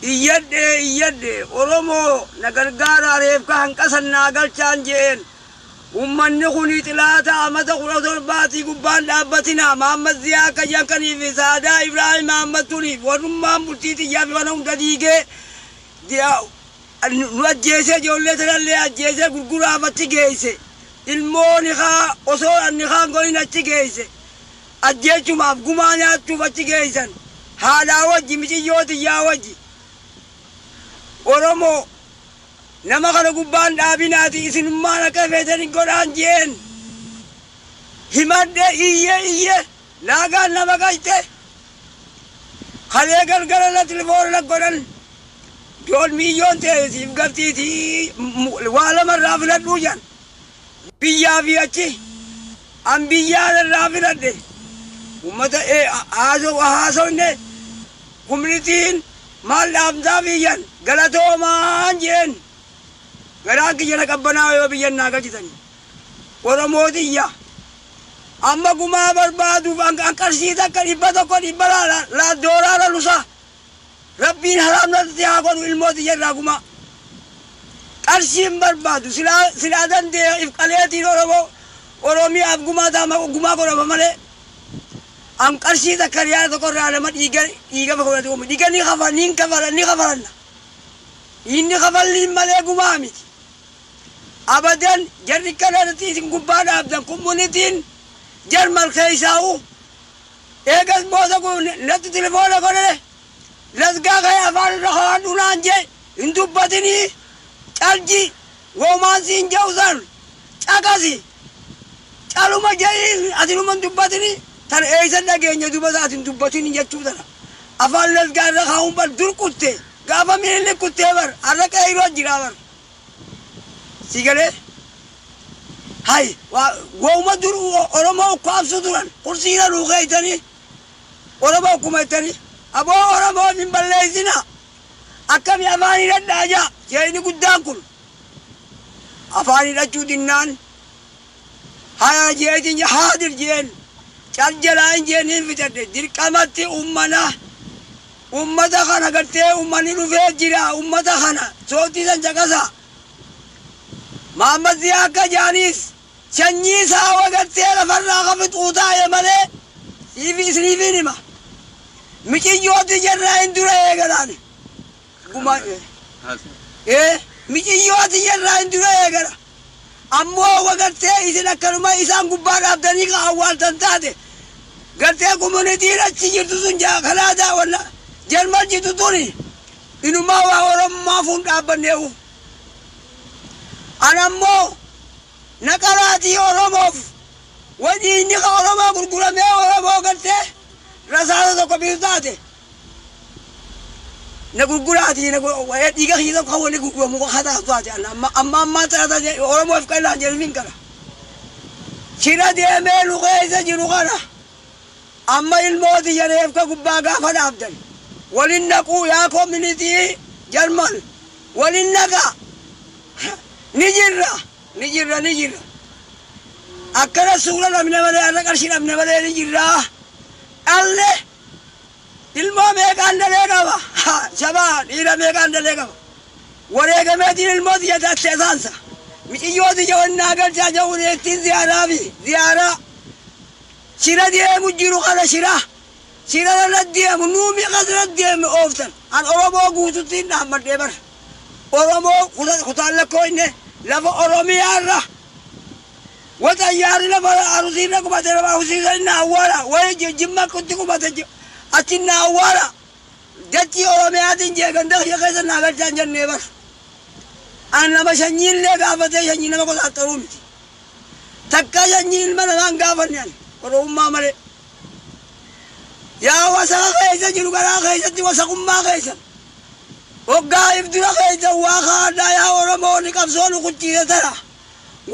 Iyyadhe, iyyadhe, Oromoo na gargaaraa, reefka hanqasan naa galchaan jeen. Ummanni kun xilaata amata 17 gubbaan dhaabbatina. Mahammad Ziyaa akka jankanii fi Saadaa Ibraahim Mahammad tuniif warrummaan bultii xiyyaa fi waan hunda diigee nu ajjeesee, ijoollee tanallee ajjeesee gurguraaf achi geesse. Ilmooni kaa osoo anni kaan godhin achi geesse. Ajjeechumaaf gumaa nyaachuuf achi geessan. Haadhaa wajji, miciyyoo xiyyaa wajji. Oromoo, nama kana gubbaan dhaabinaati, isinummaan akka feetanii godhaan jeen. Himadhe, iyye, iyye, laagaan nama galche. Kalee galgala na telefoona na godhan. Jool miiyyoon ta'e siif galtiitii waa lamarraa filadhuu jan. Biyyaa fi achi. An biyyaa irraa filadhe. Ummata haasofne, communityn maal dhaamsaa biyyan galatoomaan jeen. Garaan kiyya na qabbanaa yoo biyyan naa galchitanii. Oromootiyya. Amma gumaa barbaaduuf an qarshii takka 100 dhibba laa doolaara lusa. Rabbiin haraam natti haa godhu ilmoo tiyya irraa gumaa. Qarshiin barbaadu, silaa dandee if qaleetiin Oromoo Oromiyaaf gumaa taama gumaa godhama malee. An qarshii takka riyaala tokko irraa nama dhiiga dhiiga godhate uume. Dhiiga ni kafa ni kafala ni kafalanna. Inni kafalliin malee gumaa miti. Abadan jarri kanarratti isin gubbaa dhaabdan, communityn Jarman keessaa'u. Eegas booda kun natti telefoona godhe, lasgaa ka'ee afaan irra kaa'adhu naan jee, hin dubbatinii, calji woomaan siin jedhu san caqasi, caluma jedhii, atinuma hin dubbatinii. Tan eeysan dhageenya duba ati hin dubbatinii jechuu tana. Afaan lasgaa irra kaa'uun bar dur kutte, gaafa miilli kuttee bar har'a qeeyroo jira bar si galee. Hay, wooma dur Oromoo ukkaamsu turan kursiirra nuu keeytanii Oromoo ukkuma jettanii. Aboo, Oromoo hin balleessina. Akkami afaan hidhadhaa jaa jeeni guddaan kun afaan hidhachuu dinnaan haya jeetiin haadir jeen, cal jalaa hin jeen, hin fixadhe. Dirqamatti ummana ummata kana gartee ummanni dhufee jira. Ummata kana sootii san caqasa. Mahammad Ziyaa akka jaaniis sanyii isaa gartee lafarraa ka fixuu taa'e malee siifi isiniifin hima. Miciyyooti jarraa hin dura eegalaan. Guma miciyyooti jarraa hin dura eegala. Ammoo wagartee isin akkanuma isaan gubbaa dhaabdanii ka awwaaltan taate, gartee communityn achi jirtu sun Kanaadaa wanna Jarman jirtu tuni inumaa waa Oromummaa fuun dhaabbanneewu. An ammoo naqalaatii Oromoof wadhiinni ka Oromoo gurguramee Oromoo gartee rasaasa tokko bitu taate na gurguraatii na dhiiga kiyya tokko kan wali gurguramu ka taatu taate amma amma ammaa taata Oromoof qallaan jedhaniin kana. Shira deemee nu keessa jiru kana amma ilmooti jareef ka gubbaa gaafa dhaabdan walin naquu. Yaa community Jarman, walin naqa. Ni jirra, ni jirra, ni jirra. Akkana suura dhabne malee, har'a qarshii dhabne malee ni jirra. Dhalle ilmoo meeqaan dalee qaba, shabaa dhiira meeqaan dalee qaba. Wareegameetiin ilmoo tiyya tatte saansa miciyyoo tiyya wannaa galchaa ja'uun ittiin ziyaaraa fi ziyaaraa. Shira deemu jiru kana, shira irra deemu nuumi qasira deemu ooftan. An Oromoo guututti hin dhaammadhee bar. Oromoo kutaan lakkoo inni lafa Oromiyaarra waxayyaarri lafa Arusiirra qubate, lafa Arusiirra inni awwaala wayi, Jimma kutti qubate achi inni awwaala. Dachii Oromiyaatiin jee ganda kiyya keessa naa galchaan jennee bar. An nama sanyiillee gaafatee sanyii nama qoxaaxaruu miti. Takka sanyii ilma namaan gaafanne ani Oromummaa malee. Yaa wasaqa keessa jiru, garaa keessatti wasaqummaa keessa hoggaa if dura keessa waa kaadhaa. Yaa Oromoo, ni qabsoo nu kuchiise tana,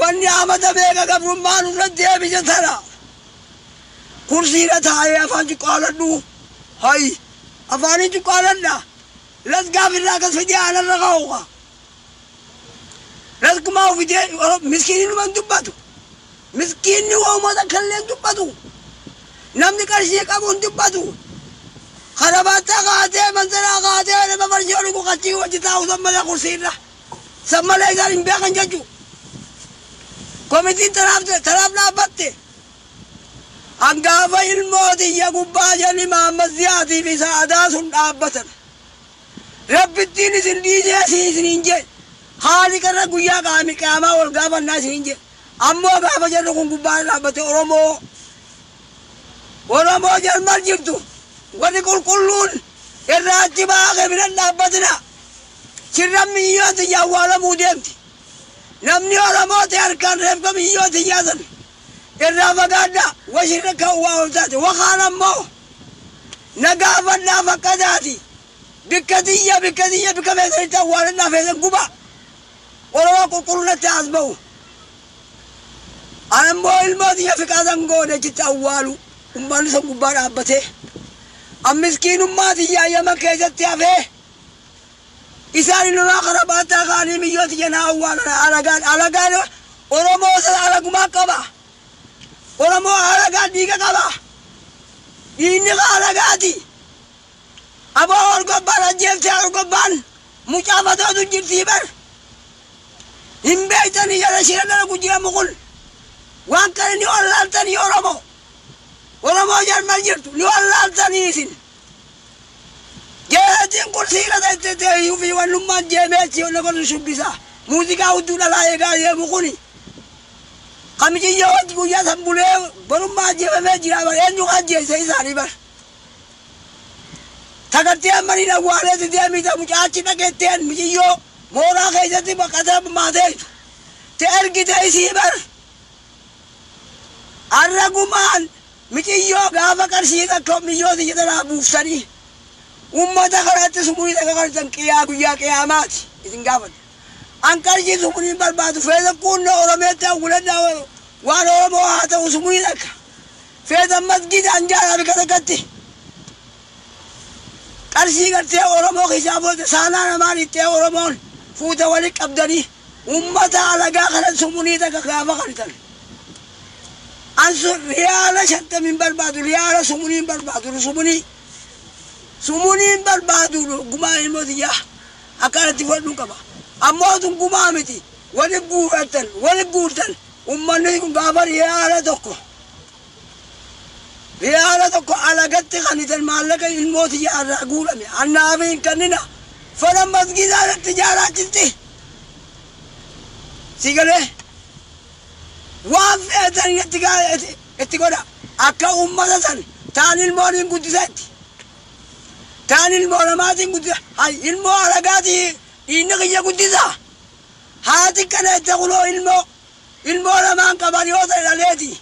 wanni amata meeqa gabrummaa nurra deebise tana. Kursiirra taa'ee afaan cuqqaaladhu, hay, afaanii cuqqaaladha. Lasgaaf irraa akkas fidee aanarra kaa'uka lasgumaa fidee. Miskiinni numa hin dubbatu, miskiinni uummata kallee hin dubbatu, namni qarshii qabu hin dubbatu. Karabaattaa kaatee manzaraa kaatee nama farshoo dhugu qachii wajji taa'u san malee kursiirra. San malee isaan hin beekan jechuu. Komitiin tanaaf dhaabbatte. Hangaafa ilmootiyya gubbaa jedhani Mahammad Ziyaatii fi Sa'adaa sun dhaabbatan. Rabbittiin isin dhiisee si isiniin jee. Haali karra guyyaa qaami qaamaa wal gaafannaa isiniin jee. Ammoo gaafa jedhu kun gubbaa dhaabbate Oromoo. Oromoo Jarman jirtu. Warri qulqulluun irraa achi baaqee biran dhaabbatina. Sirra miyyooti awwaalamuu deemti. Namni Oromoo ta'e harkaan reeffa miyyooti yaasan. Irraa fagaadhaa washirra kan waa ol taate wakaan ammoo nagaafannaa fakkataati. Bikka tiyya bikka tiyya bikka feesanitti awwaalannaa feesan guba. Oromoo qulqulluunatti as ba'u. Anammoo ilmoo tiyya fiqaasan goone achitti awwaalu. Uummanni sun gubbaa dhaabbatee. Ammiskiinummaa tiyya ayyama keessatti hafee. Isaan ilmaa karabaataa kaanii miyyoo tiyya naa awwaalan alagaan alagaan Oromoo sana alagumaa qaba. Oromoo alagaa dhiiga qaba. Dhiigni alagaati. Aboo orgobbaan ajjeeftee orgobbaan mucaa fatootu jirtii bar. Hin beektanii jala shira dalagu jiramu kun. Waan kana ni wallaaltanii Oromoo. Oromoo Jarman jirtu ni wallaaltanii isin. Jeetiin kun siira ta'e fi wannummaan jeemee achi ol godhu shubbisa. Muuziqaa hudduu dhalaa eegaa deemu kuni. Kamiciyya wajji guyyaa san bulee borummaa ajjeefamee jira bar eenyu ajjeese isaanii bar. Tagartee ammanii awwaaleeti deemita mucaachi dhaqeetteen miciyyoo mooraa keessatti baqatee maateetu. Te ergite isii bar. Arragumaan miciyyoo gaafa qarshii takka miyyooti jedhanaa buufsanii. Uummata kanaatti sumurii takka qarsan qiyyaa guyyaa qiyaamaati isin gaafata. An qarshii sumurii barbaadu feesa kunnoo Oromeetti awwalannaa waan Oromoo haa ta'u sumurii takka. Feesa masgiida anjaalaa bika takkatti. Qarshii gartee Oromoo keessaa booda saanaa namaan ittee Oromoon fuuta walitti qabdanii uummata alagaa kana sumurii takka gaafa qartan. An sun riyaala 50 barbaadu riyaala sumurii barbaadu sumurii. Sumurii barbaadu gumaa ilmootiyyaa akkanatti fudhadhuun qaba. Ammoo tun gumaa miti wali guuratan wali guurtan uummanni kun gaafa riyaala tokko. Riyaala tokko alagatti kanitan maallaqa ilmootiyyaa irraa guurame annaaf hin kennina fana masgiidaa irratti ijaaraachisti. Si galee waan feetan itti godha akka uummata san taan ilmoon hin guddisetti. Taan ilmoo namaatiin guddisa. Hay ilmoo alagaatii dhiinni kiyya guddisa. Haati kana itti kuloo ilmoo ilmoo lamaan qaban yoo ta'e dhaleeti.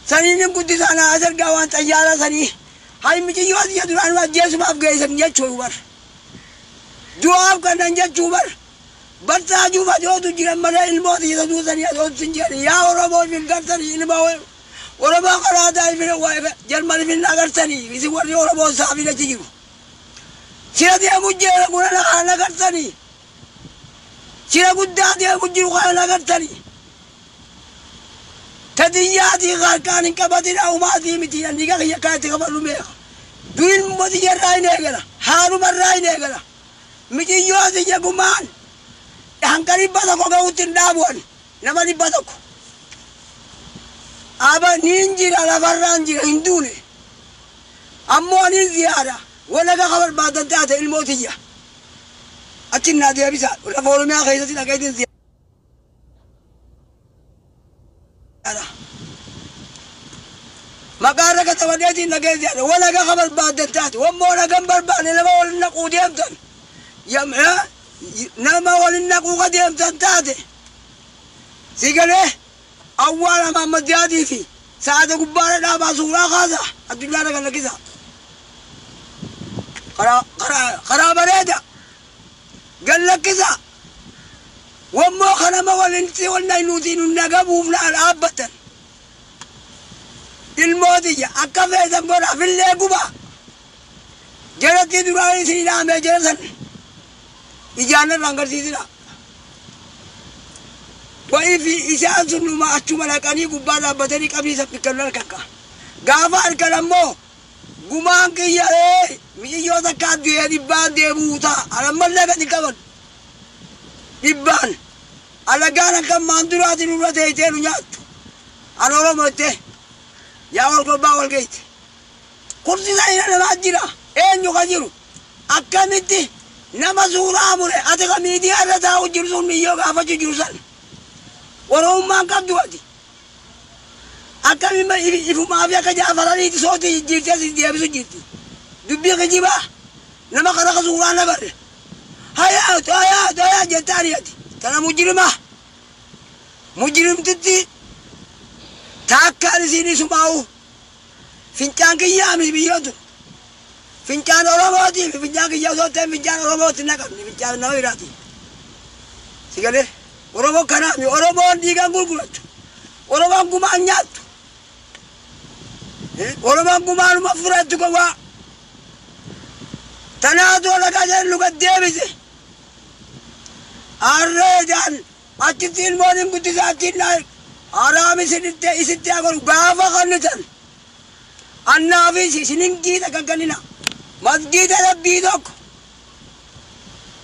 Saniin hin guddisa naa as ergaa waan xayyaara sanii. Hay miciyyoo tiyya duraan ajjeesumaaf geessan jechuu bar. Du'aaf kannan jechuu bar. Barsaa juufa yootu jiran malee ilmoo tiyya duusanii asootu hin jedhan. Yaa Oromoo hin gartanii ilmoo Oromoo karaa taa'ee Jarman hin agartanii isin warri Oromoo saafii achi jiru. Shira deemu jira guna kana agartanii. Shira guddaa deemu jiru kana agartanii. Tadiyyaatii harkaan hin qabatin umaatii miti dhiiga kiyya kaatti qabadhu meeqa. Durin mootii irraa hin eegala haalumarraa hin eegala. Miciyyoo tiyya gumaan hanga 100 ga'utti hin dhaabu'an nama 100. Aba niin jira lafarraan jira hin duune. Ammoo niin ziyaara walaga barbaadan taate ilmoo tiyya. Achi naa deebisa lafa Oromiyaa keessatti dhaqeetiin ziyaara. Maqaa irra katabadheetiin dhaqee ziyaara walaga barbaadan taate wammoo nagan barbaanne nama waliin naquu deemtan. Nama waliin naquu deemtan taate. Si galee awwaala Mahammad Ziyaatii fi Sa'aada gubbaarra dhaabaa suuraa kaasa addunyaarra kan lakkisa. Karaa bareeda gad lakkisa. Wammoo kanama waliin wal nuti nu nagabuuf na dhaabbatan. Ilmootiyya akka feetan godha fillee guba. Jalatti duraan isin dhaamee jala san ijaan irraan agarsiisina. Wa'ii fi isaan sun numa achuma dhaqanii gubbaa dhaabbatanii qabiisa fikkannu harkan ka'a. Gaafa harkan ammoo Gumaan kiyyaree miyyoo takka du'ee dhibbaan deebi'uu ta'a. Anammallee gadi qaban. Dhibbaan. Alagaan akka ammaan duraatiin nurra teessee nu nyaattu. An Oromoo jettee yaa wal gobbaa wal geesse. Kursi sana namaa jira. Eenyu ka jiru? Akkamitti nama suuraa mure ati ka miidiyaa irra taa'u jiru sun miyyoo gaafachuu jiru san. Oromummaan qabdu ati. Akkamiin ifumaa fi akka jaafaraniiti sooti jijjiirtee si deebisu jirti. Dubbii kijibaa nama kana ka suuraa nagarre. Hayaatu hayaatu hayaa jettaa ati. Tana mujrima. Mujrimtitti taakkaan isiin isumaa'u. Fincaan kiyyaa biyyoon tun. Fincaan Oromootii fi fincaan kiyyaa osoo ta'in fincaan Oromootti naqamne fincaan nama biraati. Si galee Oromoon kanaami Oromoon dhiigaan gurgurattu. Oromoon gumaan nyaattu. Oromoon gumaanuma fudhattu gowwaa. Tanaatu alagaa jedhan luka deebise. Harree jaan achitti ilmoon hin guddisaa achiin haraam isinitti isitti haa godhu gaafa kennitan. Annaafis isinin giita kan kennina. Masgiida rabbii tokko.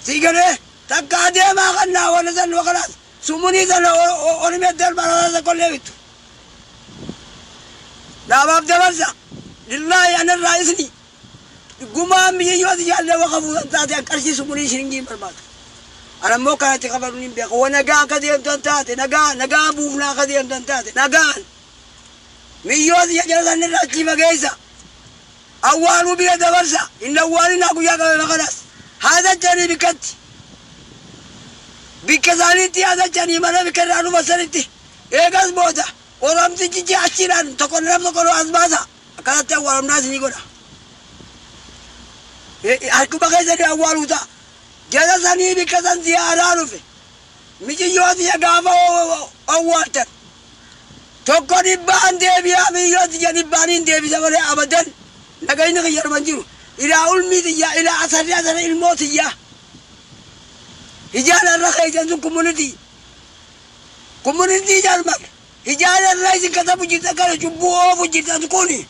Si galee takka adeemaa kannaa wanna san wakalaas sumunii sana ormee darbaa kollee bittu. Dhaabaaf dabarsa. Lillaahi anarraa isni. Gumaan biyyoota jaallee waqa fuutan taate qarshii sumunii isinin barbaadu. Anammoo kanatti kafaluun hin beeku. Wa nagaa akka deemtan taate nagaa nagaa buufnaa akka deemtan taate nagaan. Miyyoota jala sanirraa achi fageessa. Awwaaluu bira dabarsa. Inni awwaalinaa guyyaa qabe maqalaas. Haadachanii bikkatti. Bikka isaaniitti haadachanii mana bikka irraa dhufa sanitti. Eegas booda Oromtichi achiidhaan tokko nam tokko as baasa. Akkanatti awwaalamnaa isinii godha. Harkuma keessanii awwaaluu ta'a. Jala sanii bikka san ziyaaraa dhufe. Miciyyooti gaafa awwaaltan. Tokko dhibbaan deebi'aa miciyyooti dhibbaan hin deebisa malee abadan. Nagayni kiyyarman jiru. Ilaa ulmii tiyyaa ilaa asarri asarri ilmoo tiyyaa. Hijaan irra keeysan sun community. Community jaalman. Hijaan irra isin katabu jirtan kana cubbuu oofu jirtan kuni.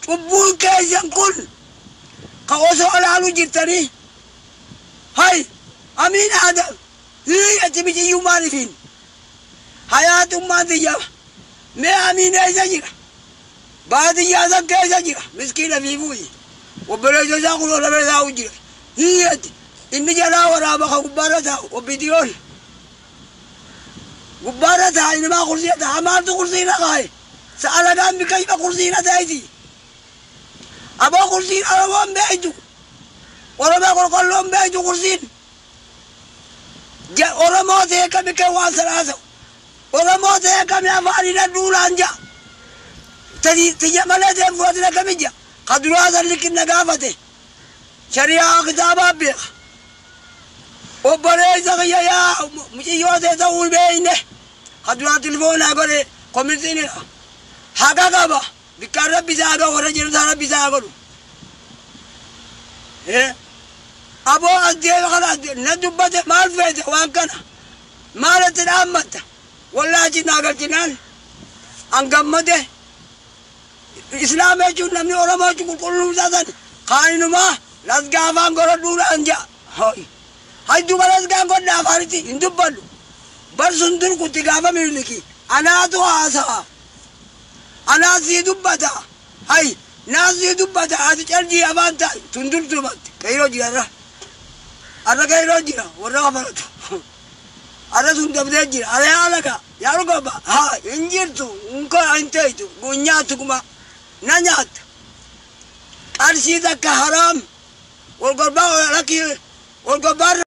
Cubbuun keessan kun ka osoo olaaluu jirtanii. Hay amiin Adam. Hii ati miciyyuu maalifiin. Hayaatummaan tiyyaa. Mee amiin eessa jira? Baadiyyaa san keessa jira. Miskiina fiifuuyi. Obboleessa isaa kun olama taa'u jira. Hii ati inni jalaa waraaba ka gubbaarra taa'u obbitiyoon. Gubbaarra taa'a innimaa kursii taa'a maaltu kursii irra kaa'e? Sa'alagaan bikka ifa kursii irra taa'iti. Aboo kursiin Oromoon beektu. Oromoo qulqulluun beektu kursiin. Oromoo ta'e kami kan waan sana haasa'u. Oromoo ta'e kami afaan hidhadhuudhaan ja'a. Tiyya malee ta'e fudhatina kami ja'a. Ka duraa san likkinna gaafate. Shari'aa kitaabaa beeka. Obboleessa kiyya yaa muciyyoo ta'e ta'uu beekne. Ka duraa tilfoonaa godhe kominsiinidha. Haqa qaba. Bikkaan rabbi isaa godhu warra jiru isaa rabbi isaa godhu. Aboo as deeme kana na dubbate maal feete waan kana. Maal itti dhaammatta. Wallaahi achi naa galchinaan an gammade. Islaama jechuun namni Oromoo jechuun qulqulluu isaa san kaaninumaa lasgaa afaan godhadhuudhaan ja'a. Hajduma lasgaan godha afaanitti hin dubbadhu. Bar sun dur kutti gaafa Miniliki. Anaatu haasa'a. Anaa sii dubbata. Hay naa sii dubbata ati caljii afaan ta'i tun dur dubbatti. Kayroo jira irra. Arra kayroo jira warra kafaratu. Arra sun dabdee jira. Arra yaa laga yaa rugaba. Haa hin jirtu hin teeytu nyaattu kuma na nyaatta. Qarshii takka haraam. Wal gorbaa lakkii wal gorbaa.